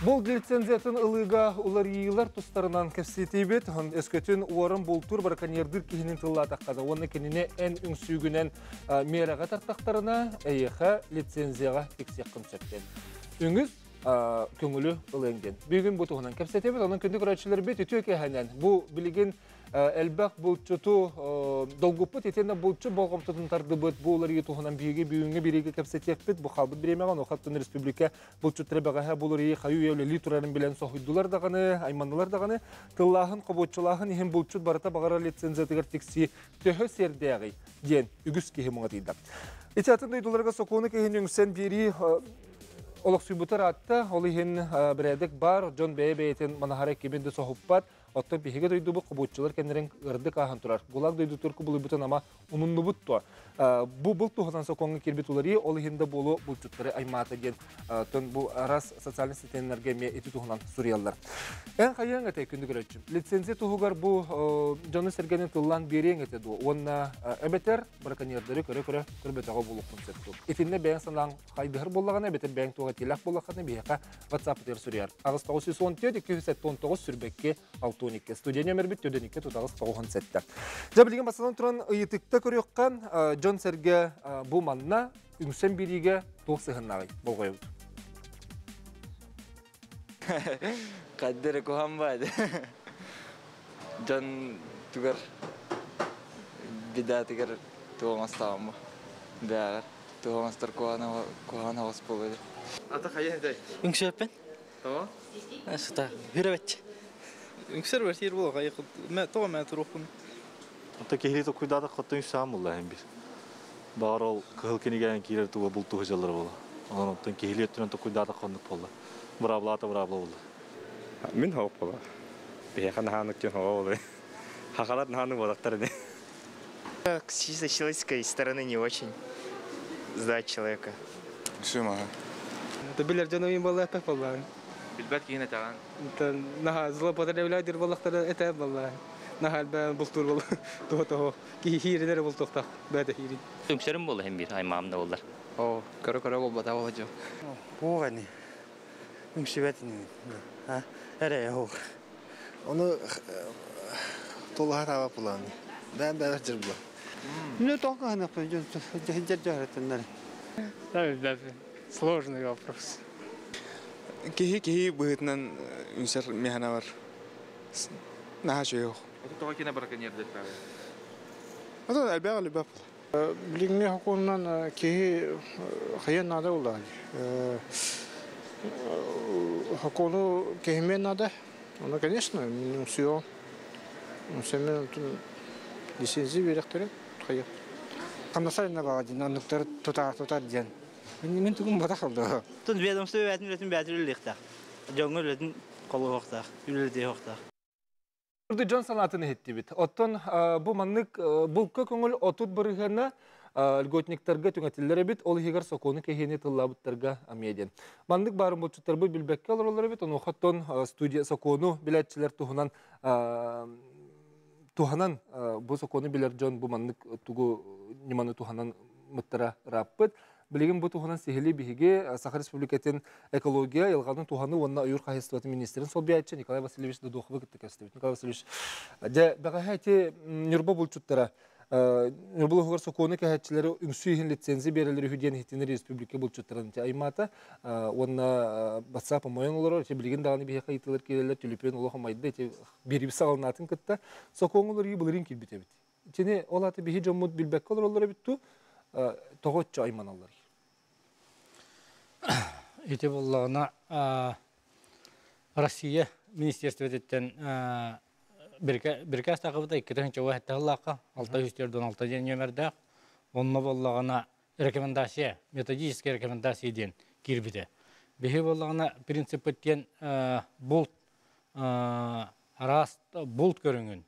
Булт лицензиятын ылыыга уларыйыылар тустарынан кэпсэтиибит. Өскөтүн уоран бултуур браконьердыыр киһинин тыллаатаххына уонна кинини эн үҥсүүгүнэн миэрэҕэ тартахтарына, эйиэхэ лицензияҕа тиксиэххин сөп диэн. Үҥүс көҥүлү ылыаҥ диэн. Бүгүн бу туһунан кэпсэтэбит. Онон күндү көрөөччүлэрбит үтүө киэһэнэн бу билигин элбэх булчуту долгуппут итиэннэ булчут болҕомтотун тардыбыт бу уларыйыы туһунан биһиги бүгүҥҥү бириигэ кэпсэтиэхпит. Бу хаалбыт бириэмэҕэ онуоха республика булчуттара бэҕэһээ бу уларыйыы хайыы үлэлии турарын билэн соһуйдулар даҕаны, айманнылар даҕаны. Тыллааһын, хобуоччулааһын иһин булчут барыта баҕарар лицензиятыгар тиксии төһө сиэрдээҕий диэн үгүс киһи муҥатыйда. Ити атын дойдуларга сокуону киһини үҥсэн биэрии олохсуйбута ыраатта. Ол иһин бэрээдэк баар, дьон бэйэ-бэйэтин манаһара кимин да соһуппат. Оттон биһиги дойдубут хобуоччулар кэмнэрин ырдык ааһан турар. ГУЛАГ дойдутугар кубулуйбутун ама умуннубут дуо? Бу булт туһунан сокуоҥҥа киирбит уларыйыы ол иһин да буолуо булчуттары аймаата диэн тон бу араас социальнай ситимнэргэ эмиэ ити туһунан суруйаллар. Эн хайыаҥ этэй күндү көрөөччүм? Лицензия туһугар бу дьону-сэргэни тыллаан биэриэҥ этэ дуо? Уонна эбэтэр браконьердары көрө-көрө көрбөтөҕө буолуоххун сөп дуо? Итиннэ бэйэҥ санааҥ хайдыһар буоллаҕына эбэтэр бэйэҥ туох этиилээх буоллаххына биһиэхэ WhatsApp-ытыгар суруйар. 8914 279 сүрбэкки 62. Студия нөмербит 42 тутаҕыс 97. Дьэ билигин бастатан туран ыйытыкта көрүөххэ дьон-сэргэ бу манна үҥсэн биэриигэ туох сыһыннаҕый болҕойобут. Каддыры куһан баады. Дьон тугар бедаатыгар туоҥастаҕым бэҕэр туоҥастар куһаҕан оҕус буолуо. Ата хайа этэй? Үҥсүөппүн. Тоҕо? Сыта хүрөбөччү. Үҥсэр бэртиир буолуо хайа мэ тоҕо мэ туруохпун. Ата киһили токуйдаатах хоттон үсаам булла hem bir. Баар ол кыһыл кинигээн киирэр туга бултуһу дьаллар буола. Онон оттон киһили өттүнэн токуйдаатах хоннук буолла. Быраабылаата быраабыла буолла. Мин хоп буола. Биһиэхэ наһаанык диэн хоҕо буолуй. Хахалар наһаанык буолактар ини. С чисто человеческой стороны не очень сдать человека. Үсүм аха. Билэр дьон ойун буолла эппэт буоллаҕын. Билбэт киһин этэҕин. Наһаа злоупотребляйдыр буоллахтара этэ буолла. Наһаа элбээн бултуур буолла. Туһа того. Киһи хиирилэри бултуохтаах. Бэйэтэ хиирин. Үҥсэрим буолла иһин биир аймаам да буоллар. Оо, көрө-көрө буолбата буолла Туох ини. Үҥсүбэт ини. Эрэ оһох. Ону тулаһа таба булан. Бэм бэбэр жыр була. Ну, только она пойдет, дядя Да, сложный вопрос. Киһи киһи быһыытынан үҥсэр миэхэнэ бар. Наһаа үчүгэй ох. Тоҕо кине браконьердыр Ото элбэх элбэх. Билиҥҥи сокуонунан киһи хайыан наада буоллаҕа. Сокуону кэһимиэн наада. Ону, конечно, мин үҥсүөҕүм. Үҥсэммин лицензия биэриэхтэрин хайыах. Хамнасар баҕа диэн оннуктары тутар тутар диэн. Мин тугум батах алды. Тун ведомство бээтин үлэтин бээтин үлэлиэхтээх. Дьоҥҥо үлэтин холуохтаах, үлэлэтиэхтээх. Дьон санаатын иһиттибит. Оттон бу маннык булка көҥүл 30 бырыһыана льготниктарга түҥэтиллэр эбит, ол иһигэр сокуону кэһиини тыллаабыттарга эмиэ диэн. Маннык баарын булчуттарбыт билбэккэ олороллор эбит, онуоха оттон студия сокуону билээччилэр туһунан туһанан бу сокуону билэр дьон бу маннык тугу ньыманы туһанан мыттара ырааппыт. Билигин бу туһунан сиһилии биһиги Саха Республикатын экология, айылҕаны туһаныы уонна ойуур хаһаайыстыбатын министрин солбуйааччы Николай Васильевич Додоховы кытта кэпсэтэбит. Николай Васильевич, дьэ, бэҕэһээ ити Ньурба булчуттара Ньурба улууһугар сокуону кэһээччилэри үҥсүү иһин лицензия биэрэллэр үһү диэн иһитиннэр республика булчуттарын ити аймаата уонна WhatsApp омойон олорор ити билигин даҕаны биһиэхэ ыйытыылар киирэллэр түлүпүөн олох омайда ити биэрибит саҕаланаатын кытта сокуоҥҥа уларыйыы былырыын киирбит эбит. Итини ол аата биһи дьоммут билбэккэ олороллор эбит дуу, тоҕо оччо айманаллар? Ити буоллаҕына Россия министерствотыттан бирикээс тахыбыта 2007 сыллаахха 646 диэн нүөмэрдээх. Онно буоллаҕына рекомендация, методическая рекомендация диэн киирбитэ. Биһи буоллаҕына принциппыт диэн булт араас булт көрүҥүн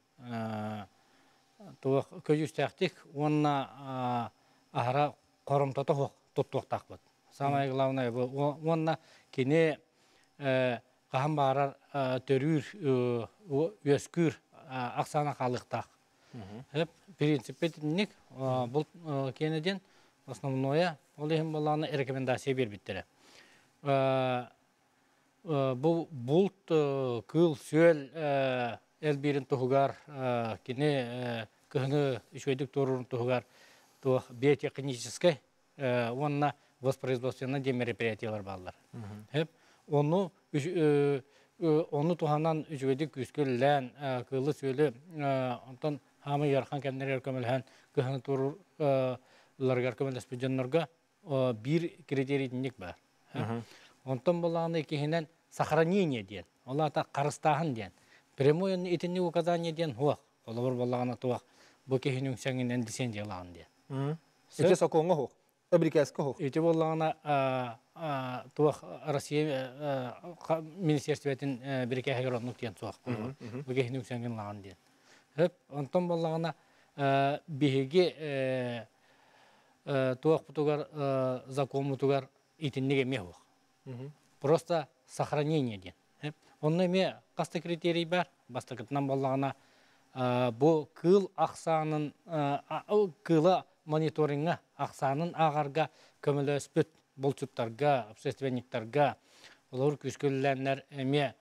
туох көдьүүстээхтик уонна аһара хоромтото суох туттуохтаахпыт. Самое главное бу уонна кини хаһан баарар төрүүр үөскүүр ахсаана хаалыахтаах. Принциппит итинник бұл киэнэ диэн основное ол иһин буоллаҕына рекомендация биэрбиттэрэ. Бу булт кыыл-сүөл элбиирин туһугар кини кыһыны үчүгэйдик туоруурун туһугар туох биотехническай уонна воспроизводственнай диэн мероприятиелар бааллар. Ону ону туһанан үчүгэйдик күүскэ үлэлээн кыылы-сүөлү онтон хаамай ыарахан кэмнэригэр көмөлөһөн кыһыны туорууларыгар көмөлөспүт дьоннорго биир критерий итинник баар. Онтон булааны иккиһинэн сохранение диэн, ол аата харыстааһын диэн. Прямой итинник указание диэн суох. Холобур буоллаҕына туох бу киһини үҥсэҥинэн лицензиялаҕын диэн. Ити сокуоҥҥа суох. Эбрикээскэ суох. Ити буоллаҕына туох Россия министерствотын бирикээһигэр оннук диэн суох. Бу киһини үҥсэҥин лаҕын диэн. Онтон буоллаҕына биһиги туохпутугар законмутугар итинник эмиэ суох. Просто сохранение диэн. Онно эмиэ хас да критерий бар. Бастакытынан буоллаҕына бу кыыл ахсаанын кыыла мониториҥҥа ахсаанын ааҕарга көмөлөспүт булчуттарга, общественниктарга олор күүскэ үлэлээннэр эмиэ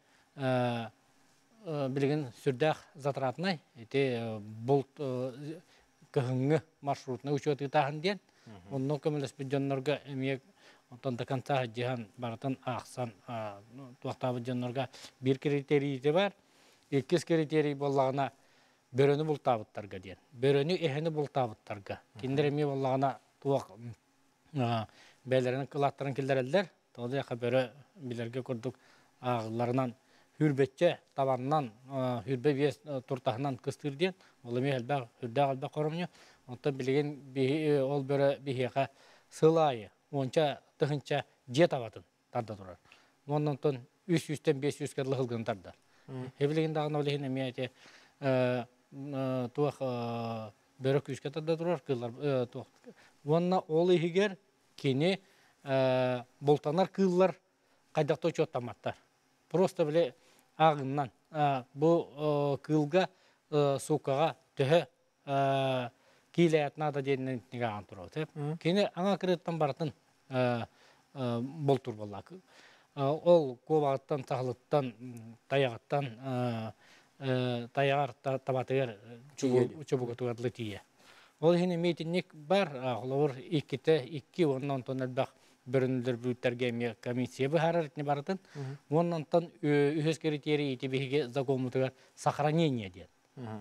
билигин сүрдээх затратнай ити булт кыһыҥҥы маршрутнай учуот ыытааһын диэн онно көмөлөспүт дьоннорго эмиэ онтон до конца сылдьыһан барытын аахсан туохтаабыт дьоннорго биир критерийи бар. Иккис критерий буоллаҕына бөрөнү бултаабыттарга диэн. Бөрөнү эһэни бултаабыттарга. Кинилэр эмиэ буоллаҕына туох бэйэлэрин кылааттарын киллэрэллэр. Тоҕо диэххэ бөрө билэргэ курдук ааҕылларынан хүрбэччэ табаннан 25 туртаһынан кыстыыр диэн ол эмиэ элбэх үрдээх элбэх хоромньу. Оттон билигин ол бөрө биһиэхэ сыл аайы уонча тыһыынча дьиэ табатын тарда турар. Уонна онтон 300-тэн 500-гэ дылы сылгыны тардар. Билигин даҕаны ол иһин эмиэ ити туох бөрө күүскэ тарда турар кыыллар туох уонна ол иһигэр кини бултанар кыыллар хайдах да учуоттамматтар. Просто били ааҕыннан бу кыылга сууккаҕа төһө киилэйэт наада диэнинэн ааҕан турабыт. Кини аҥа кырыттан барытын бултуур буолла. Ол куобаҕыттан, саһылыттан, тайаҕыттан тайаҕар табатыгар чубукутугар дылы тиийэ. Ол иһин эмиэ итинник бар, холобур, иккитэ икки уонна онтон элбэх бөрөнүлэр эмиэ комиссия быһаарар итини барытын. Уонна онтон үһүс критерий ити биһиги законмутугар сохранение диэн.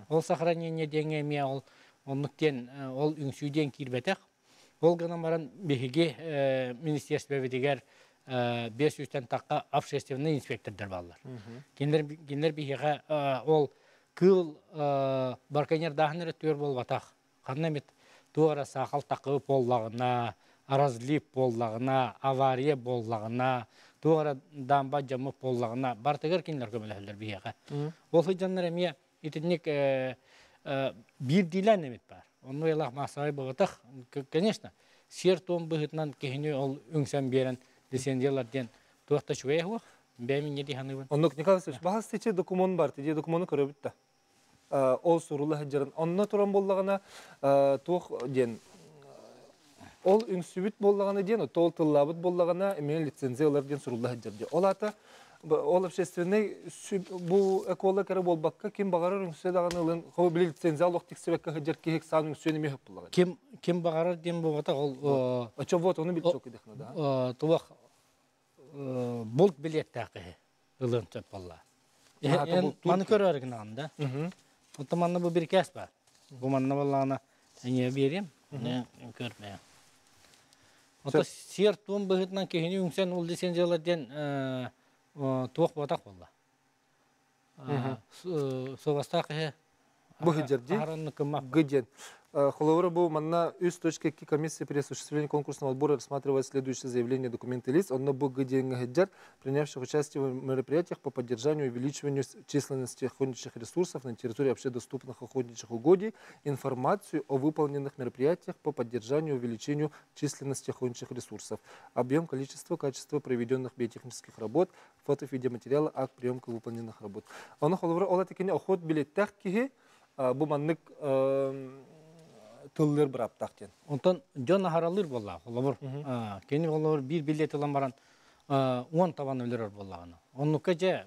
Ол сохранение диэҥҥэ эмиэ ол оннук диэн ол үҥсүү диэн киирбэтэх. Ол гынан баран биһиги министерствобитигэр 500-тэн тахха общественный инспектордар бааллар. Кинилэр биһиэхэ ол кыыл браконьердааһын эрэ түөр буолбатах. Ханна эмит туох эрэ саахал такыы буоллаҕына, разлив буоллаҕына, авария буоллаҕына, туох эрэ дамба дьаммыт буоллаҕына, барытыгар кинилэр көмөлөһөллөр биһиэхэ. Ол сылдьаннар эмиэ итинник биирдиилээн эмит баар. Онно ыйлаах маассабай буолбатах. Конечно, сиэр-туом быһыытынан киһини ол үҥсэн биэрэн лицензиялар диэн туох да үчүгэй суох. Бэйэм инньэ дии саныыбын. Оннук, Николай Васильевич, баһас тичи документ бар, тиди документу көрөбүт да. Ол сурула сылдьарын. Онно туран буоллаҕына туох диэн ол үҥсүбүт буоллаҕына диэн, ол тыллаабыт буоллаҕына эмиэ лицензия ылар диэн сурулла сылдьар диэн. Ол аата ол общественный бу эколог эрэ буолбакка ким баҕарар үҥсүө даҕаны ылын хо били лицензия олох тиксибэккэ сылдьар киһи саан үҥсүөн эмиэ сөп буоллаҕа. Ким баҕарар диэн буолбатах ол Очо вот ону билчок идехна да. Туох булт билиэттээх киһи ылыан сөп буолла. Маны көрөр гынаҕын да. Оттон манна бу бирикээс бар. Бу манна буоллаҕына эҥиэ биэриэм. Көрмөйөм. Ото сиэр-туом быһыытынан киһини үҥсэн ол лицензиялар диэн туох буотах буолла. Суобастаах киһи Бу сылдьар дии. Г диэн. Холобура бу манна 3.2 комиссия при осуществлении конкурсного отбора рассматривает следующее заявление, документы лиц. Онно бу Г диэҥҥэ сылдьар, принявших участие в мероприятиях по поддержанию и увеличиванию численности охотничьих ресурсов на территории общедоступных охотничьих угодий, информацию о выполненных мероприятиях по поддержанию и увеличению численности охотничьих ресурсов, объем, количество, качество проведенных биотехнических работ, фото, видеоматериалы, акт приемка выполненных работ. Ону холобура ол этикини охот билеттээх киһи бу маннык тыллыр быраптаах диэн. Онтон дьон аһаралыыр буоллаах, холобур. Кини холобур биир билет ылан баран 10 табан өлөрөр буоллаҕына. Оннукка дьэ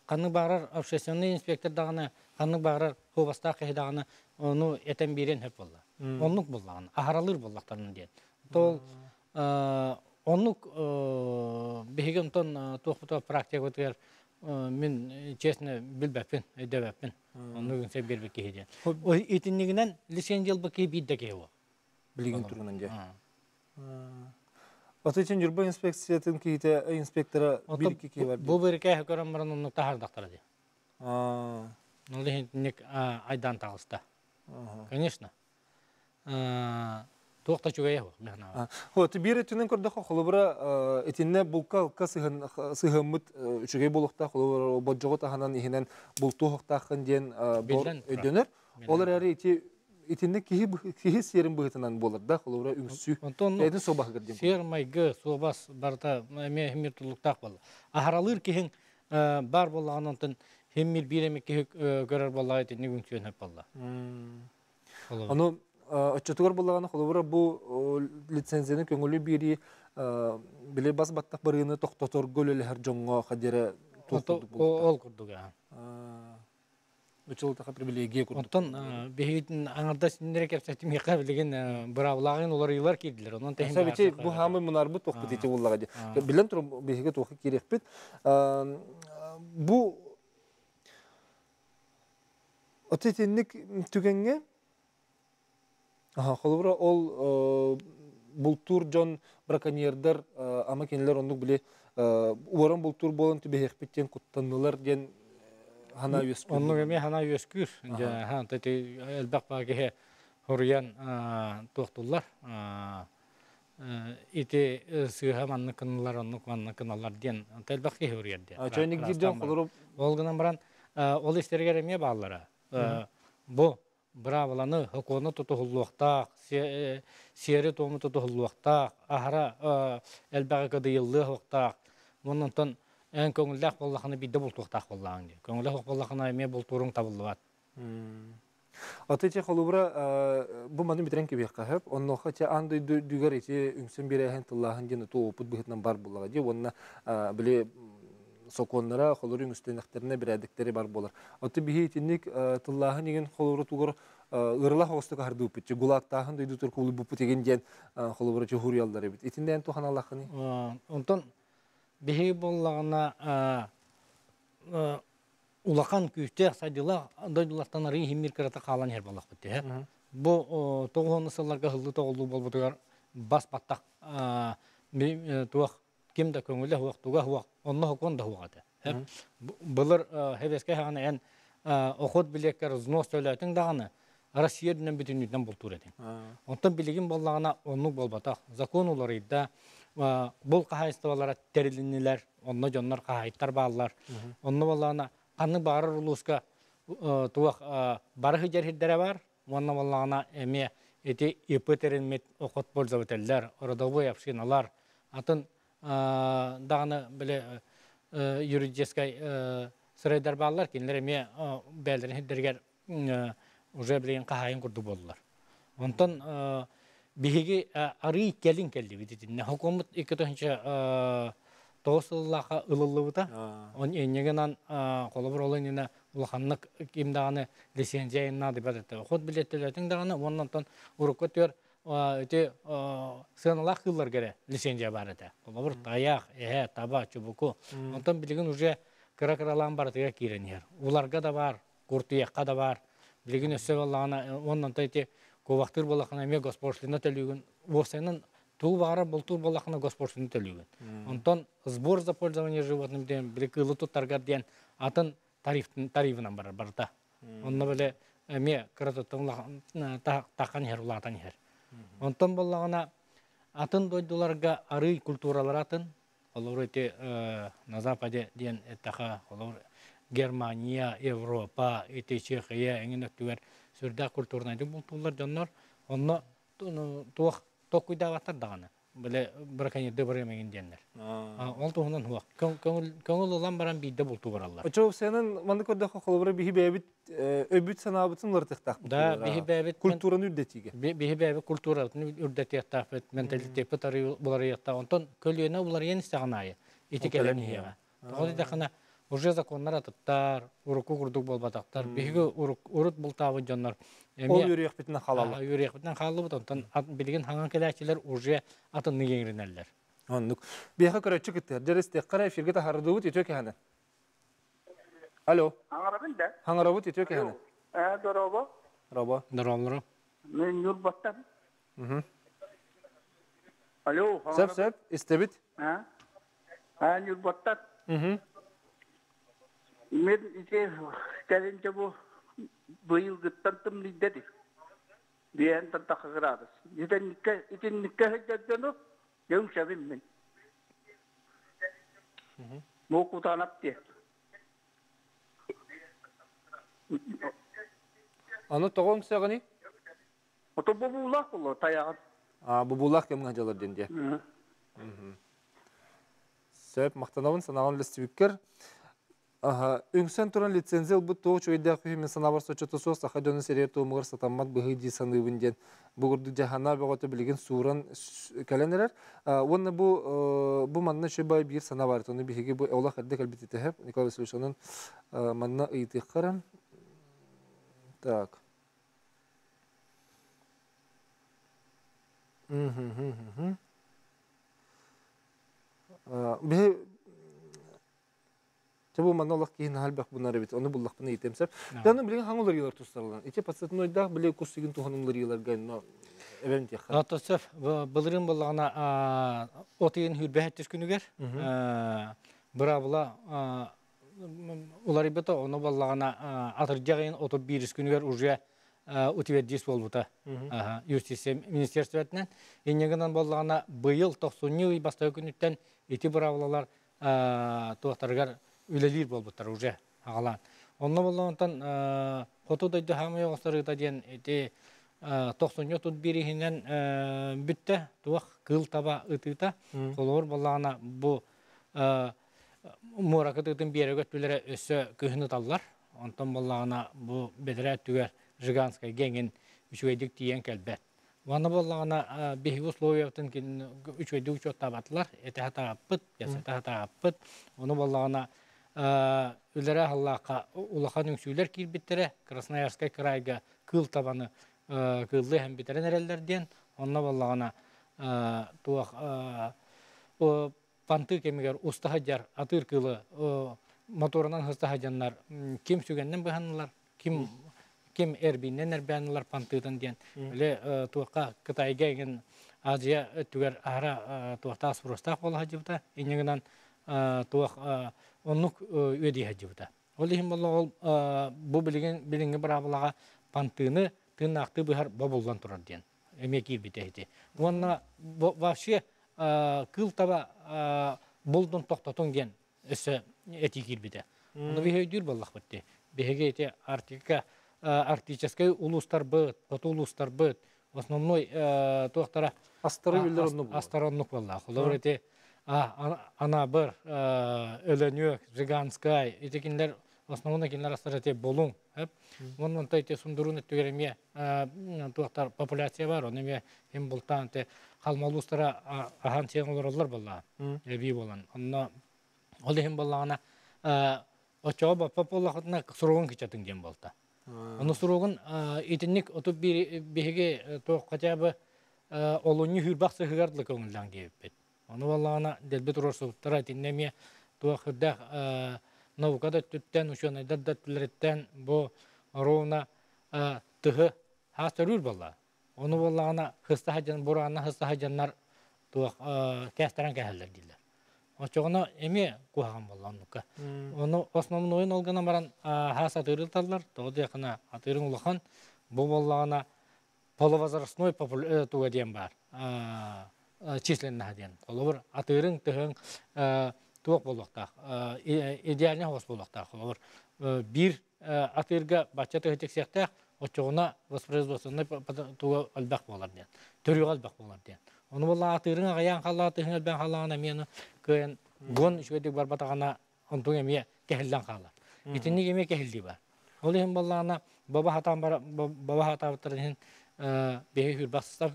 ханнык баҕарар общественный инспектор даҕаны, ханнык баҕарар хуобастаах киһи даҕаны ону этэн биэриэн сөп буолла. Оннук буоллаҕына, аһаралыыр буоллахтарына диэн. Тол оннук биһиги онтон туохпутугар практикабытыгар мин честно билбэппин, өйдөбөппүн. Оннук үҥсэ биэрбит киһи диэн. Итиннигинэн лицензия ылбыт киһи биир да киһи буол. Билигин турунан дьэ. Аты için Ньурба инспекциятын киһитэ инспектора бир икки киһи бар. Бу бирикээһи көрөн баран оннук таһаардахтара дии. Ол иһин айдаан таҕыста. Конечно. Туох да үчүгэйэ суох механаҕа. Вот биир өттүнэн көрдөххө, холобура итиннэ булка-алка сыһыаммыт үчүгэй буолуохтаах, холобура болдьоҕу таһынан иһинэн бултуохтааххын диэн өйдөнөр. Ол эрээри ити итинник киһи киһи сиэрин быһыытынан буолар да, холобура үҥсүү. Онтон Бэйэтин суобаһыгар диэн. Сиэр майгы, суобас барыта эмиэ химмир туллуктаах буолла. Аһаралыыр киһиҥ баар буоллаҕына онтон химмир биир эмэ киһи көрөр буоллаҕа итинник үҥсүөн сөп буолла. Ону оччотугар буоллаҕына холобура бу лицензияны көҥүлү биэрии били бас баттах барыыны тохтоторго үлэлэһэр дьоҥҥо хадиэрэ туох курдук буолуохтаах. Ол курдук Учулутаха привилегия курдук. Оттон биһигитин аҥардас иннere кэпсэтимиэхэ билигин быраабылааҕын уларыйыылар киирдилэр. Онон тэһин Сабити бу хаамы мунарбыт туохпут ити буллаҕа дии. Билэн туран биһиги туохха киириэхпит. Бу От итинник түгэҥҥэ холобура ол бултуур дьон браконьердар ама кинилэр оннук били уоран бултуур буолан түбэһиэхпит диэн куттаннылар диэн санаа үөскүүр. Оннук эмиэ санаа үөскүүр. Дьэ, элбэх баа киһи хоруйан туохтуллар. Ити сыыһа маннык гыналлар, оннук маннык гыналлар диэн элбэх киһи уруйар диэн. Чойник диир дьон холобура Ол гынан баран ол истэригэр эмиэ бааллара. Бу быраабыланы, сокуону тутуһуллуохтаах, сиэри-туому тутуһуллуохтаах, аһара элбэҕи кыдыйыллыа Онтон эн көҥүллээх буоллаххына биирдэ бултуохтаах буоллаҕыҥ дии. Көҥүлэ суох буоллаххына эмиэ бултууруҥ табыллыбат. Аты ити холобура бу маны бүтэрэн кэбиэххэ сөп. Оннуоха ити аан дойду үрдүгэр ити үҥсэн биэрээһин тыллааһын диэн ытыы опыт быһыытынан бар буоллаҕа дии. Уонна били сокуоннара холору үҥүстэнэхтэринэ бирээдэктэри бар буолар. Оттон биһи итинник тыллааһын игин холобура ыарылаах оҕустук аһардыыппыт. Гулаактааһын дойдутугар куулуйбуппут игин диэн холобура чуһуруйаллар эбит. Итиннээн туханалаххыный? Онтон биһиги буоллаҕына улахан күүстээх сайдыылаах дойдулартан арыый иһиммир кырата хаалан иһэр буоллахпыт дии. Бу тоҕуһуонну сылларга ыһыллыы-тоҕуллуу буолбутугар бас баттах туох ким да көҥүлэ суох, туга суох, онно сокуон да суох этэ. Былыр сэбиэскэй саҕана эн охот билиэккэр взнос төлөөтүҥ даҕаны Россия үрдүнэн бүтүннүүтүнэн бултуур этиҥ. Онтон билигин буоллаҕына оннук буолбатах. Закон уларыйда, бул хаһаайыстыбалара тэрилиннилэр, онно дьоннор хаһаайыттар бааллар. Онно буоллаҕына ханнык баҕарар улууска туох бары сылдьар сирдэрэ баар, уонна буоллаҕына эмиэ ити ИП тэриммит охот пользователлэр, родовой общиналар, атын даҕаны били юридическай сырайдар бааллар, кинилэр эмиэ бэйэлэрин сирдэригэр уже билигин хаһаайын курдук буоллулар. Онтон биһиги арыый кэлин кэллибит итиннэ. Хокуоммут 2009 сыллаахха ылыллыбыта. Он иннигинан холобур ол иннинэ улаханнык ким даҕаны лицензия наадыйбат этэ. Хот билеттелетиҥ даҕаны уонна онтон урукку өттүгэр ити сыаналаах кыылларга эрэ лицензия баар этэ. Холобур тайах, эһэ, таба, чубуку. Онтон билигин уже кыра-кыралаан барытыгар киирэн иһэр. Уларга да баар, куртуйахха да баар. Билигин өссө буоллаҕына уонна онто ити куобахтыыр буоллаххына эмиэ госпошлина төлүүгүн. Уопсайынан тугу баҕарар бултуур буоллаххына госпошлина төлүүгүн. Онтон сбор за пользование животным диэн били кыылы туттаргар диэн атын тариф тарифынан барар барыта. Онно били эмиэ кыратыттан таххан иһэр улаатан иһэр. Онтон буоллаҕына атын дойдуларга арыый культуралара атын. Холобур ити на Западе диэн эттэхэ, холобур Германия, Европа, ити Чехия эҥин өттүгэр сүрдээх культурнайдык бултууллар дьоннор. Онно туох толкуйдаабаттар даҕаны. Биле браконьерды барыамагин диэннэр. Ол туһунан хуак. Көҥүл ылан баран биирдэ бултуу бараллар. Очо сенен манны көрдөхө холобура биһи бэйэбит өбүт санаабытын уларытыахтаахпыт. Да, биһи бэйэбит культураны үрдэтиигэ. Биһи бэйэбит культуратын үрдэтиэхтаахпыт, менталитеппит уларыйыахтаах. Онтон көлүөнэ уларыйан истэҕин аайы ити кэлэн иһиэҕэ. Тоҕо диэтэххинэ, уже законнар атыттар, урукку курдук буолбатахтар. Биһиги урут бултаабыт дьоннор эмиэ ол үөрүйэхпитинэн хаалаллар. Үөрүйэхпитинэн хааллыбыт, онтон билигин хаҥан кэлээччилэр уже атыннык иҥэринэллэр. Оннук. Биһиэхэ көрөөччү кыттыһар. Дьэристиэххэ эфиргэ таһардыбыт үтүө кэһэнэ. Алло. Хаҥарабын да? Хаҥарабыт үтүө кэһэнэ. Дорообо. Дорообо. Дорооболору. Мен Ньурбаттан. Алло. Сөп, сөп, истэбит. Ньурбаттан. Мен ити кэлинчэ бу быйылгыттан тымныйда ди. Биэн тантаха градус. Итинникке итинникке сылдьар дьону дьөҥ мин. Бу кутанап диye. Аны тоҕо үҥсэҕиний? Ото бобуулаах боло тайаҕын. А, бобуулаах кэмҥэ дьалар диэн дии. Сөп, махтанабын санаҕын үллэстибиккэр. Аха, үҥсэн туран лицензия ылбыт туох үчүгэйдээх үһү мин санаабар соччото суох саха дьонун сирэйэ туомугар сатаммат быһыы дии саныыбын диэн бу курдук дьаһана бөҕөтө билигин сууран кэлэн эрэр. Уонна бу бу манна үчүгэй биир санаа баар. Ону биһиги бу олох эрдэ кэлбит итэһэ Николай Васильевич онон манна ыйытыахха Так. Биһи Чэ бу манна олох киһи наһаа элбэх бунар эбит. Ону буллахпына ыйытыам сөп. Дьэ билигин хаҥ уларыйылар тустарылан. Ити подсаднойдаах били кус сигин туһанын уларыйыларга но эбэм диэххэ. Ото сөп. Былырыын буллаҕына от ыйын хүрбэһэттис күнүгэр быраабыла уларыйбыта. Ону буоллаҕына атырдьах ыйын 31 күнүгэр уже утвердись буолбута юстиция министерствотынан. Инньэ гынан буоллаҕына быйыл тохсунньу ый бастакы күнүттэн ити быраабылалар туохтарыгар үлэлиир буолбуттар уже аҕалаан. Онно буоллаҕынтан хоту дойду хаамай оҕустарыыта диэн ити тохсунньу тут биир иһинэн бүттэ туох кыыл таба ытыыта. Холобур буоллаҕына бу муора кытыытын биэрэгэ өттүлэрэ өссө күһүн ыталлар. Онтон буоллаҕына бу бэдэрээ өттүгэр Жиганскайга эҥин үчүгэйдик тиийэн кэлбэт. Уонна буоллаҕына биһиги условиябытын үчүгэйдик учуоттаабатылар, этэ сатаабаппыт, кэпсэтэ сатаабаппыт. Ону буоллаҕына үлэрэ аһыллаахха улахан үҥсүүлэр киирбиттэрэ Красноярскай кыраайга кыыл табаны кыыллыы иһэн бүтэрэн эрэллэр диэн. Онно буоллаҕына туох панты кэмигэр уста сылдьар атыыр кыылы моторунан сыста сылдьаннар ким сүгэннэн быһаннылар, ким ким эрбииннэн эрбээн ылар пантыытын диэн били туохха Кытайга игин Азия өттүгэр аһара туохтаах спростаах буола сылдьыбыта инньэ гынан туох оннук үөдүйэ сылдьыбыта. Ол иһин буолла ол бу билигин билиҥҥи быраабылаҕа пантыыны тыыннаахтыы быһар бобуллан турар диэн эмиэ киирбитэ ити. Уонна вообще кыыл таба булдун тохтотуҥ диэн өссө этии киирбитэ. Ону биһи өйдүүр буоллахпыт дии. Биһиги ити Арктика, арктическай улуустарбыт, хоту улуустарбыт основной туохтара астары биллэр оннук астары оннук буоллаах. Холобур ити Анабыр, Өлөнүөк, Жиганскай, ити кинилэр основной кинилэр астара ити Булуҥ. Уонна онто ити Сундурун өттүгэр эмиэ туохтар популяция бар, ону эмиэ им бултаан ити халма улуустара аһаан сиэн олороллор буоллаҕа эбии буолан. Онно ол иһин буоллаҕына оччоҕо баппат буоллахытына суругун кычатын диэн буолта. Ону суругун итинник отут биһиги туох хотя бы олунньу хүүрбэх сыһыгар дылы көҥүллээн диэбиппит. Ону буоллаҕына дэлби туруорсубуттара итиннэ эмиэ туох үрдээх наука да өттүттэн, учуонайдар да өттүлэриттэн бу ровно тыһы хаас төрүүр буолла. Ону буоллаҕына хыста сылдьан бураанна хыста сылдьаннар туох кээстэрэн кээһэллэр дииллэр. Оччоҕуна эмиэ куһаҕан буолла оннукка. Ону основнойун ол гынан баран хаас атыыры ыталлар. Тоҕо диэххинэ атыырыҥ улахан. Бу буоллаҕына полувозрастной туга диэн баар численноһа диэн. Холобур, атыырыҥ тыһыҥ туох буолуохтаах идеальный хос буолуохтаах. Холобур, биир атыырга бачча тыһы тиксиэхтээх, оччоҕуна воспроизводственнай туга элбэх буолар диэн, төрүөҕэ элбэх буолар диэн. Ону буолла атыырыҥ аҕыйаан хаалла, атыыһыҥ элбээн хааллаҕына эмиэ кыайан гон үчүгэйдик барбатаҕына онтуҥ эмиэ кэһиллэн хаалар. Итинник эмиэ кэһиллии бар. Ол иһин буоллаҕына баба хатаан бар баба хатаабыттарын иһин биһи хүрбахсыстар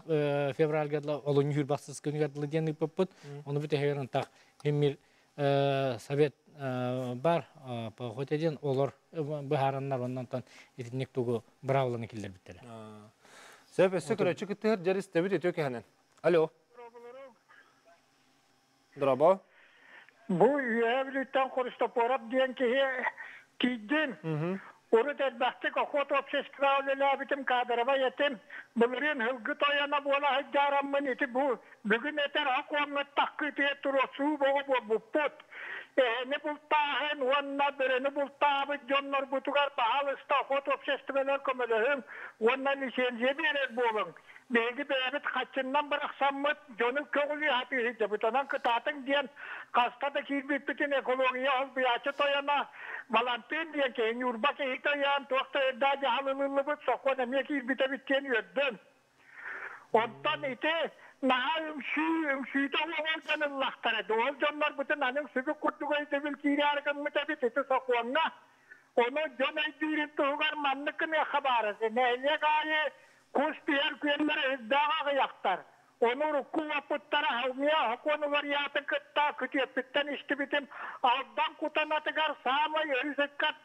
февральга дылы олунньу хүрбахсыс күнүгэр дылы диэн ыыппыппыт. Ону бүтэһигэр ынтах химмир совет бар хотя диэн олор быһаараннар оннонтон итинник тугу быраабыланы киллэрбиттэрэ. Сөп өссө көрөөччү кыттыһар дьэр истэбит үтүө кэһэнэн. Алло. Дорообо. Бу Үөһээ Бүлүүттэн Христофоров диэн киһи тиийдим. Урут элбэхтик охот обществоҕа үлэлээбитим, кадровай этим. Былырыын һылгы тойоно буола сылдьаараммын ити бу бүгүн этэр сокуоҥҥут таххыытыгар туруорсуу бөҕө буолбуппут. Эһэни бултааһын уонна бөрөнү бултаабыт дьоннорбутугар баһаалыста охот обществолар көмөлөһүҥ уонна лицензия биэрэр буолуҥ. Биһиги бэйэбит хаччыннан бырахсаммыт дьону көҕүлүү сатыы сылдьабыт. Онон кытаатыҥ диэн хаста да киирбиппитин экология холбуйааччы тойоно Балантыын диэн киһи Ньурба киһитэ ыйаан туох да өрдөөх дьаһал ылыллыбыт сокуон эмиэ киирбит эбит диэн үөрдүм. Онтон ити наһаа үҥсүү, үҥсүүтэ уоҕун дьон ыллахтара. Ол дьоннорбутун аны үҥсүбүт курдук өйдөбүл киирээри гыммыт эбит ити сокуоҥҥа. Ону дьон өйдүүрүн туһугар маннык гыныахха баара. Нэһилиэк аайы кус түһэр күөллэрэ үрдээх аҕыйахтар. Ону урукку уоппуттара Халмия сокуон уларыйаатын кытта күтүөппүттэн истибитим Алдан Кутанатыгар саамай өрүс ыккат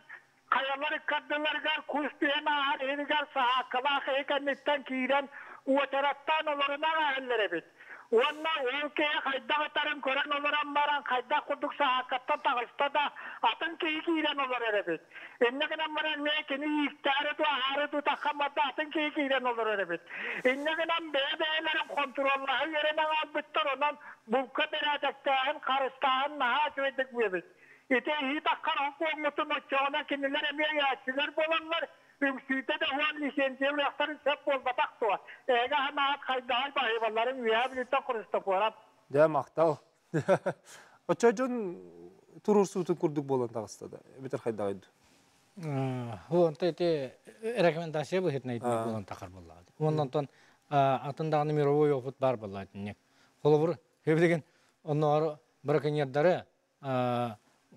хайалар ыккардыларыгар кус түһэн ааһар иһигэр саһааккалаах иһи кэнниттэн киирэн уочараттаан олорунан ааһаллар эбит. Уонна ол киһи хайдах ытарын көрөн олорон баран хайдах курдук саһааккаттан таҕыста да атын киһи киирэн олорор эбит. Инньэ гынан баран эмиэ кини ииктээри дуу аһаары дуу таххан барда атын киһи киирэн олорор эбит. Инньэ гынан бэйэ-бэйэлэрин хонтуруоллаһа үөрэнэн хаалбыттар, онон булка бэрээдэктээһин, харыстааһын наһаа үчүгэйдик бүөбүт. Ити иһии таххар хокуоҥҥутун оччоҕуна кинилэр эмиэ өйөөччүлэр буолаллар, үҥсүүтэ да уон лицензия ылыахтарын сөп буолбатах дуо? Эһиги аһанаат хайдаҕай баһыыбалларын Үөһээ Бүлүүттэн Христофоров. Дьэ, махтал. Оччо дьон туруорсуутун курдук буолан таҕыста да, эбэтэр хайдаҕай дуу? Онто ити рекомендация быһыытынан итинник буолан тахар буоллаҕа. Уонна онтон атын даҕаны мировой опыт баар буоллаҕа итинник. Холобур, билигин оннооҕор браконьердары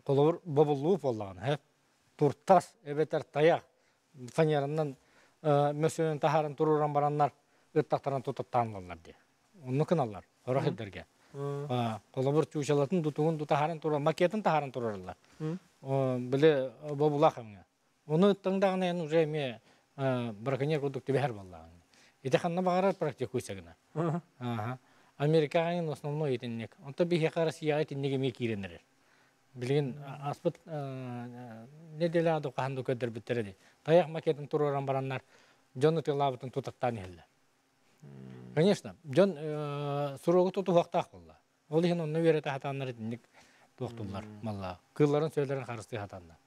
холобур бобуллуу буоллаҕына һэ туртас эбэтэр тайах фанеранан мөссүөнүн таһааран туруоран бараннар ыттахтаран тутаттаан ылаллар дии оннук гыналлар сорох сирдэргэ холобур чуучалатын дутугун таһааран турар макетын таһааран турараллар били бобулаах эмҥэ ону ыттаҥ даҕаны эн уже эмиэ браконьер курдук түбэһэр буоллаҕыҥ ити ханна баҕарар практикуйся гына Америкаҕа основной итинник. Онто биһиэхэ Россияҕа итинник эмиэ киирэн эрэр. Билигин аспыт неделя да хаһан да көрдөрбүттэрэ дии. Тайах макетын туруоран бараннар дьон ытыалаабытын тутаттаан иһэллэр. Конечно, дьон суруогу тутуһуохтаах буолла. Ол иһин онно үөрэтэ сатааннар итинник туохтуллар маллаа. Кыылларын сөөлөрүн харыстыы сатааннар.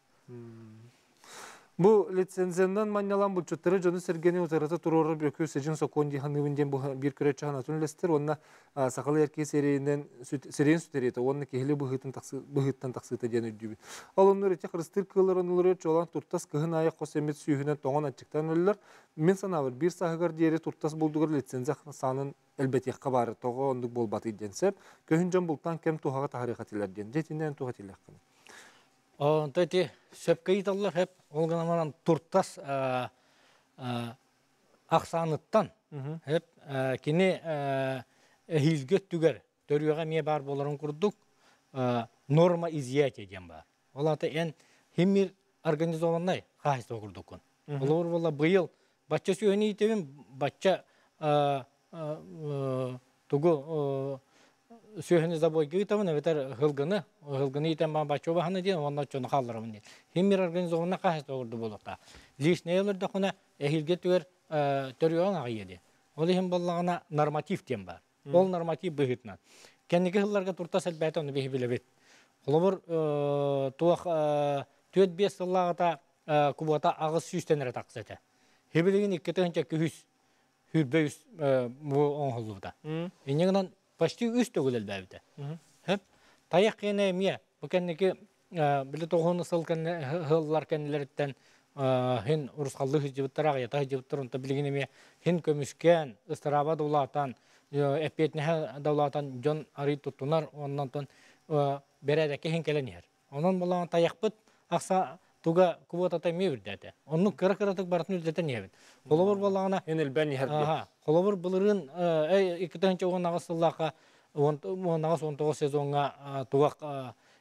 Бу лицензиянан манньалаан булчуттары дьону-сэргэни утарыта туруорар бөкү сидьиҥ сокуон дии саныыбын диэн бу биир көрөөччү санаатын үллэстэр уонна сахалыы эркии сирэйинэн сирэйин сүтэриитэ уонна киһилии быһыытын быһыыттан тахсыыта диэн өйдүүбүн. Ол оннугар ити харыстыыр кыыллар оннуларыгар чуолаан туртас кыһын аайы хос эмит сүүһүнэн тоҥон аччыктаан өлөллөр. Мин санаабар биир сааһыгар диэри туртас булдугар лицензия саанын элбэтиэххэ баара тоҕо оннук буолбатый диэн сөп. Көһүн дьон бултаан кэм туһаҕа таһарыах этилэр диэн. Дьэ итиннэн туох этилиэххиний? Онто ити сөпкө ыйыталлар сөп. Ол гынан баран туртас ахсааныттан сөп кини эһиилги өттүгэр төрүөҕэ эмиэ баар буоларын курдук норма изъятия диэн баар. Ол аата эн химмир организованнай хаһайство курдуккун. Холобур буолла быйыл бачча сүөһүнү иитэбин, бачча тугу сүөһүнү забойга ыытабын эбэтэр һылгыны, һылгыны иитэн баан бачча убаһаны диэн уонна оччону хаалларабын диэн. Химмир организованнай хаһайство курдук буолуохтаах. Личное өлөрдөххүнэ эһиилги өттүгэр төрүөҕүҥ аҕыйыа диэн. Ол иһин буоллаҕына норматив диэн баар. Ол норматив быһыытынан. Кэнники сылларга туртас элбээтэ ону биһи билэбит. Холобур, туох 4-5 сыллааҕыта кубуота 800-тэн эрэ тахса этэ. Хибилигин 2003 сүүрбэ үс бу оҥоһуллубута. Инньэ гынан почти үс төгүл элбээбитэ. Хөп. Тайах киэнэ эмиэ бу кэнники били тоҕуһун сыл сыллар кэннилэриттэн хин урусхаллыы сылдьыбыттар, аҕыйата сылдьыбыттар, онто билигин эмиэ хин көмүскээн, ыстарааба да улаатан, Эппиэтинэһэ давлаатан дьон арый туттунар, оннон бэрээдэккэ иһин кэлэн иһэр. Онон булаан тайахпыт ахса туга квотата эмиэ үрдээтэ. Оннук кыра-кыратык барытын үрдэтэн иһэбит. Холобур буоллаҕына Эн элбээн иһэр Аха. Холобур былырыын 2018 сыллаахха 18-19 сезоҥҥа тугах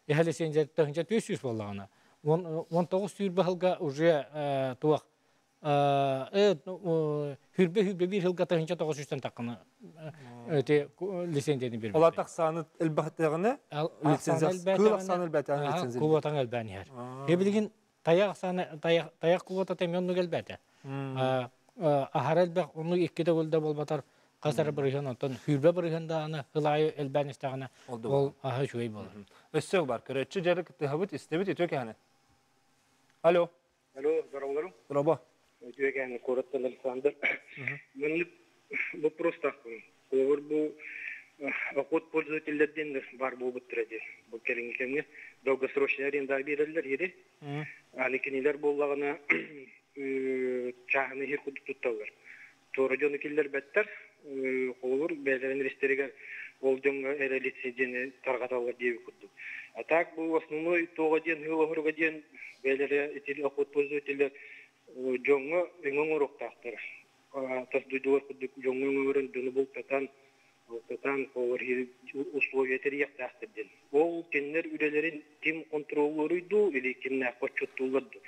эһэ лицензия 1400 буоллаҕына 19 сүүрбэ сылга уже туох хүрбэ 1 сылга 1900 таххана эти лицензияны бербит. Ола тахсааны элбэхтэҕинэ лицензия кыыл ахсааны элбээтэҕинэ лицензия. Квотаң элбээн иһэр. Билигин тайах ахсааны тайах квотата эмиэ оннук элбээтэ. Аһара элбэх оннук икки төгүлдэ буолбатар хас эрэ бырыһыан онтон хүрбэ бырыһыан даҕаны ылаайы элбээн истэҕинэ ол аһа үчүгэй буолар. Өссө бар көрөөччү дьарык тыһабыт истэбит үтүө кэһэни. Алло. Алло, здороволорум. Здорово. Үтүө кэһэни куораттан Александр. Маннык вопростаахпын. Холобур бу охот пользователлэрден бар буолбуттара дии. Бу кэлиҥҥи кэмҥэ долгосрочный аренда биэрэллэр ири. Аны кинилэр буоллаҕына чааһынай иһир курдук тутталлар. Туора дьону киллэрбэттэр. Холобур, бэйэлэрин ристэригэр ол дьоҥҥо эрэ лицензияны тарҕаталлар диэбит курдук. А так бу основной туоҕа диэн ыал оһоруга диэн бэйэлэрэ ити охот пользователлэр дьоҥҥо өҥө оҥоруохтаахтар. Тас дойдулар курдук дьоҥҥо өҥө дьону бултатан, алтатан холобур условия тэрийиэхтээхтэр диэн. Ол кинилэр үлэлэрин ким контроллууруй дуу или кимнээх отчуттууллар дуу.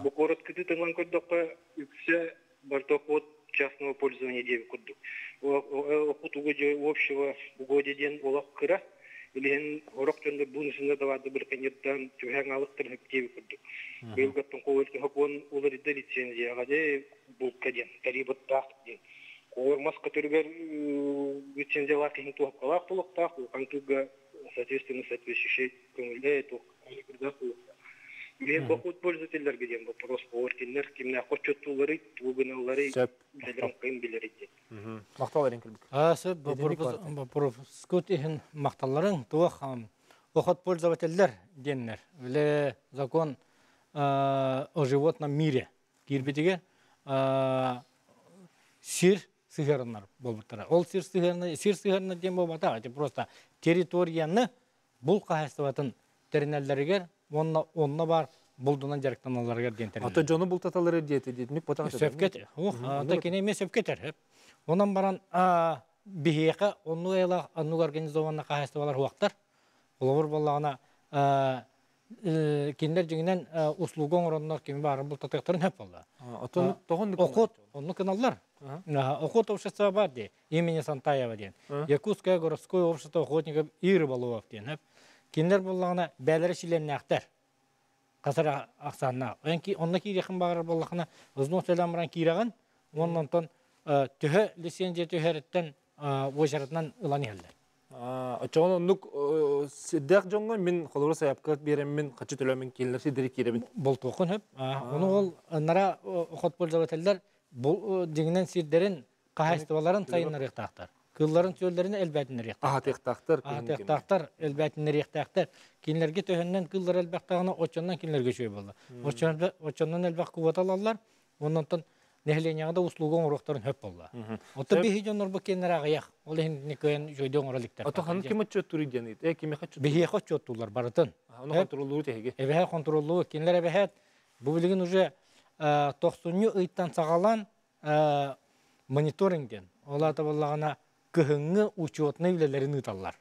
Бу куорат кытыытынан көрдөххө үксэ бортоход частного пользования диэбит курдук. Охот угодья общего угодья диэн олох кыра. Илиһин орох дьоннор бонусунна даварды браконьердан түһээн аалыктарын диэбит курдук. Быйылгаттан холуон уларыйда лицензияҕа де булка диэн тарибыттаах диэн. Холор мас көтөрүгэр лицензиялаах киһин туохкалаах булуктаах, улахан кыылга соответственно соответствующий көҥүллээ туох буолуохтаах. Билигин бохут пользователлэргэ диэн вопрос буолар кинилэр кимнээх отчуттуулларый, тугу гыналларый, үлэлэрин кыйын билэрий диэн. Махтал эрин кэлбит. Сөп вопрос иһин махталларыҥ туох охот пользователлэр диэннэр. Үлэ закон о животном мире киирбитигэр сир сыһыарыннар буолбуттара. Ол сир сыһыарына сир сыһыарына диэн буолбатах, это просто территорияны бул хаһаайыстыбатын тэринэллэригэр уонна онно баар булдунан дьарыктаналларыгар диэн тэринэллэр. Ата дьону бултаталары диэти диэтиник потом Сөпкө ох, ата кини эмиэ сөпкө этэр. Онон баран биһиэхэ оннук айылаах оннук организованный хаһаайыстыбалар хуактар. Холобур буоллаҕына кинилэр дьиҥинэн услуга оҥороннор кими баарын бултатыахтарын сөп буолла. Отон тоҕон Охот оннук гыналлар. Охот общество бар дии имени Сантаева диэн. Якутское городское общество охотников и рыболовов диэн. Кинилэр буоллаҕына бээлэрэ чилиэннээхтэр. Хасара ахсааннаах. Онно киириэхин баҕарар буоллахына взнос төлөөн баран киирэҕин уонна онтон төһө лицензия түһэриттэн уочаратынан ылан иһэллэр. Оччоҕуна оннук сирдээх дьоҥҥо мин холобура сайаапка биэрэммин хаччы төлөөммүн кинилэр сирдэри киирэбин. Болтуоххун сөп. Ону ол нара охот пользователлэр дьиҥинэн сирдэрин хаһаайыстыбаларын сайыннарыахтаахтар. Кыылларын сүөллэрин элбээтиннэриэхтаахтар. Аһатыахтаахтар. Аһатыахтаахтар, элбээтиннэриэхтээхтэр. Кинилэргэ төһөннөн кыыллар элбэхтэҕинэ оччонон кинилэргэ үчүгэй буолла. Оччонон элбэх квота ылаллар. Оннонтон нэһилиэнньэҕэ да услуга оҥоруохтарын сөп буолла. Оттон биһи дьоннорбут киэннэрэ аҕыйах. Ол иһин кыайан үчүгэйдик оҥоро иликтэр. Ото ханнык ким отчуоттууруй диэн ыйыт. Кимиэхэ отчуоттууллар? Биһиэхэ отчуоттууллар барытын. Ону хонтуруоллуур эһиги. Эбэһэ хонтуруоллуур. Кинилэр эбэһээт бу билигин уже тохсунньу ыйтан саҕалаан мониторинг диэн. Ол аата буоллаҕына кыһыҥҥы учетнай үлэлэрин ыыталлар.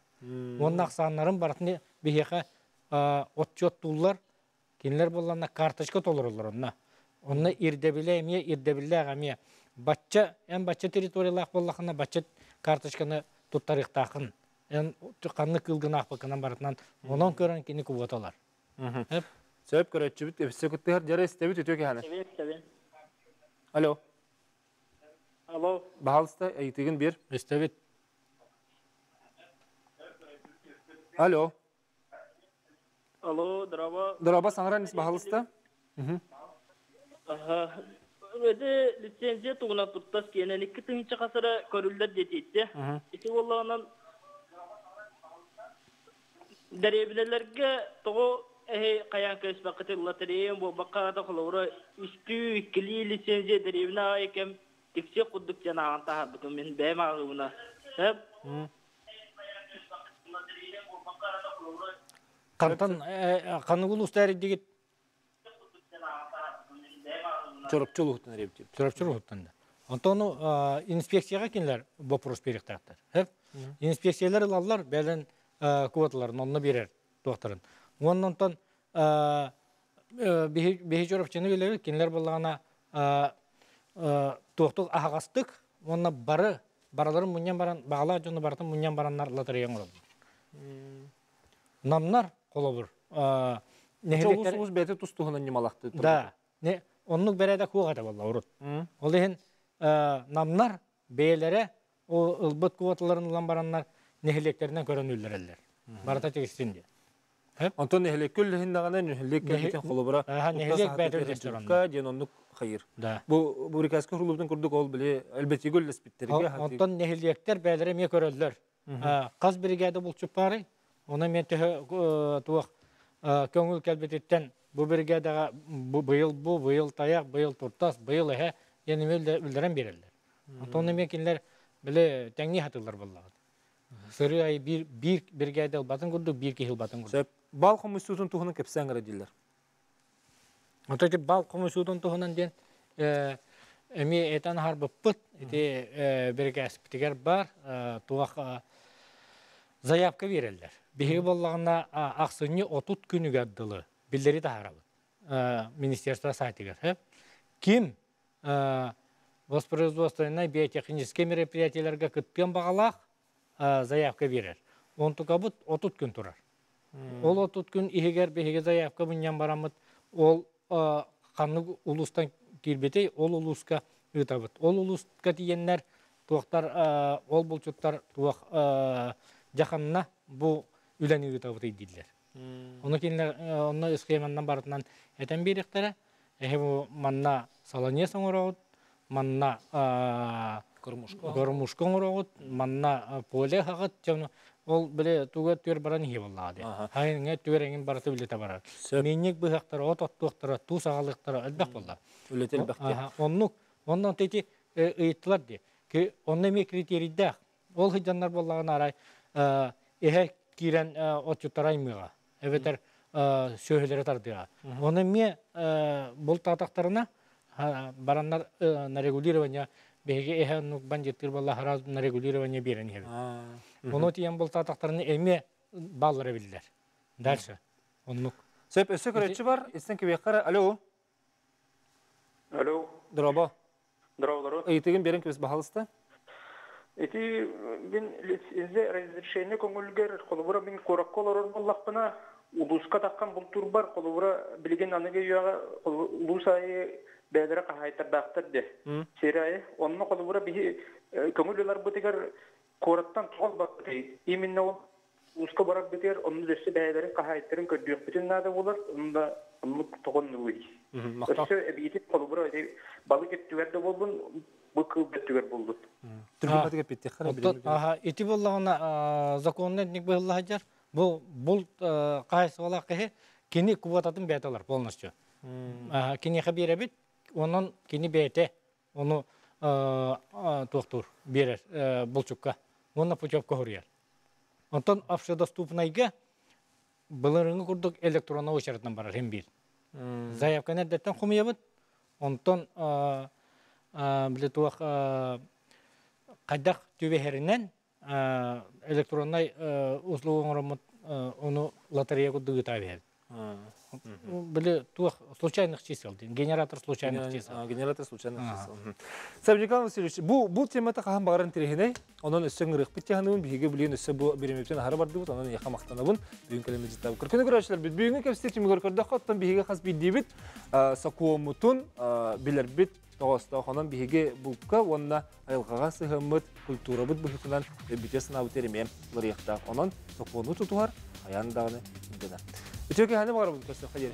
Уонна ахсааннарын барытын биһиэхэ отчуоттууллар. Кинилэр буолланна карточка толороллор онно. Онно ирдэбилэ эмиэ ирдэбиллээх эмиэ. Бачча эн бачча территориялаах буоллахына бачча карточканы туттарыахтааххын. Эн ханнык кыылгын аахпыккынан барытынан онон көрөн кини кубуоталар. Сөп көрөөччүбүт өссө кыттыһар дьара истэбит үтүө киһини. Истэбин. Алло. Алло. Баһалыста ыйытыгын бир. Истэбит. Алло. Алло, здорово. Здорово, саҥаран ис баһалыста. Аха. Эти лицензия тугунан туттас киэнэн 2 тыһыынча хасара көрүллэр диэтиитте. Ити буоллаҕынан дэриэбинэлэргэ тоҕо эһи хайаан кэспэккитин лотерея буолбакка да холобура үстүү иккилии лицензия дэриэбинэ аайы кэм тиксиэх курдук диэн ааҕан таһаарбытым мин бэйэм ааҕыыбына. Сөп. Кантан ханнык улуустар дигит? Чоропчу улууһуттан эребит. Чоропчу улууһуттан да. Онтон инспекцияга кинилер вопрос бериктаахтар. Хеп. Инспекциялар ылаллар, бэлэн квоталарын онно берер туохтарын. Оннонтон биһи Чоропчуну билебит, кинилер боллагана туохтук аһаҕастык, уонна бары бараларын мунньан баран, баҕалаах дьону барытын мунньан бараннар лотерея оҥороллор. Намнар холобур нэһилиэктэр улус бэйэтэ тус туһунан ньымалахты. Да, не оннук бэрээдэ куох этэ буолла урут. Ол иһин намнар бэйэлэрэ ол ылбыт квоталарын ылан бараннар нэһилиэктэринэн көрөн үллэрэллэр. Барыта тигистин диye. Онтон нэһилиэккэ үллэһиннэҕинэ нэһилиэк кэлбитин холобура нэһилиэк бэйэтэ үллэстэр диэн оннук хайыр. Да. Бу Бурикаска хурулубутун курдук ол били элбэтиги үллэспиттерге. Онтон нэһилиэктэр бэйэлэрэ эмиэ көрөллөр. Хас бригада булчут баарый? Оны мен төһө туох көҥүл кэлбититтэн бу бригадаҕа быйыл бу, быйыл тайах, быйыл туртас, быйыл эһэ диэн эмиэ үллэрэн биэрэллэр. Онтон эмиэ кинилэр били тэҥнии хатыллар буоллаҕыт. Сырыы айы биир биир бригада ылбатын курдук, биир киһи ылбатын курдук. Сөп. Бал хомуйсуутун туһунан кэпсээн гара дииллэр. Ото ити бал хомуйсуутун туһунан диэн эмиэ этэн аһарбыппыт. Ити бирикээспитигэр бар туох заявка биэрэллэр. Биһиги буоллаҕына ахсынньы 30 күнүгэр дылы биллэри таһаарабыт министерство сайтыгар. Ким воспроизводственнай биотехническэй мероприятиеларга кыттыан баҕалаах заявка биэрэр. Онтукабыт 30 күн турар. Ол 30 күн иһигэр биһиги заявка мунньан бараммыт ол ханнык улуустан киирбитий, ол улууска ыытабыт. Ол улууска тиийэннэр туохтар ол булчуттар туох дьаханна бу үлэни ыытабыт дииллэр. Ону кинилэр онно схеманнан барытынан этэн биэриэхтэрэ. Эһи бу манна саланьес оҥороҕут, манна кормушка оҥороҕут, манна поле хаҕыт, ол били туга түөр баран иһи буоллаҕа дии. Хайыҥа түөр эҥин барыта үлэтэ барар. Минник быһахтара, от оттуохтара, туус аҕалыахтара элбэх буолла. Үлэтэ элбэх дии. Оннук, оннон ити ыйыттылар дии. Онно эмиэ критерийдээх. Ол сылдьаннар буоллаҕына арай эһэ киирэн отчуттара аймыаҕа, эбэтэр сүөһүлэри тардыаҕа. Оны эмиэ бултаатахтарына бараннар на регулирование биһиги эһэ оннук бандиттыыр буолла сразу на регулирование биэрэн иһэбит. Ону тиийэн бултаатахтарына эмиэ баллара биллэр. Дальше. Оннук. Сөп, өссө көрөччү бар, истэн кибиэххэ Алло. Алло. Дорообо. Здорово. Ыйытыгын берин кибис баһалыста. Ити мин лицензия разрешение көҥүлгэр холобура мин куоракка олорор буоллахпына улууска таххан бултуурбар холобура билигин аныгы үйэҕэ улуус аайы бэйэлэрэ хаһаайтардаахтар де сир аайы онно холобура биһи көҥүл ыларбытыгар куораттан тоҕо ылбаппытый именно ол улууска барарбытыгар онно өссө бэйэлэрин хаһаайыттарын көрдүөхпүтүн наада буолар онно оннук тоҕоннугуй өссө эбиитин холобура балык өттүгэр да буоллун бу кыл өттүгэр буоллун. Ити буоллаҕына законный этник быһылла сылдьар. Бу булт хаһайсыбалаах киһи кини квотатын бэйэтэ ылар полностью. Киниэхэ биэрэбит, онон кини бэйэтэ ону туохтуур биэрэр булчукка уонна путевка хоруйар. Онтон общедоступнайга былырыҥҥы курдук электронный очередынан барар хим биир. Заявканы эрдэттэн хомуйабыт, онтон били туох хайдах түбэһэринэн электроннай услуга оҥороммут ону лотерея курдук ыытаа биһэбит. Били туох случайных чисел диэн, генератор случайных чисел. Генератор случайных чисел. Савдикан Васильевич, бу бу темата хаһан баҕаран тириһинэй, онон өссө ыҥырыахпыт тиһаныбын, биһиги билигин өссө бу биримиптен аһара бардыбыт, онон эйиэхэ махтанабын. Бүгүн кэлэн дьиттабы. Көркөнө көрөөччүлэр, бүгүҥҥү кэпсэтии түмүгэр көрдөххө, оттон биһиги хас биирдиибит сокуоммутун билэрбит тоҕоостоох. Онон биһиги булка уонна айылҕаҕа сыһыаммыт, культурабыт быһыытынан өйбүтүгэр санаабыт эримиэм уларыйыахтаах. Онон сокуону тутуһар хайаан даҕаны ирдэнэр. Үтүө киһини баҕарабын көрсөххө диэри.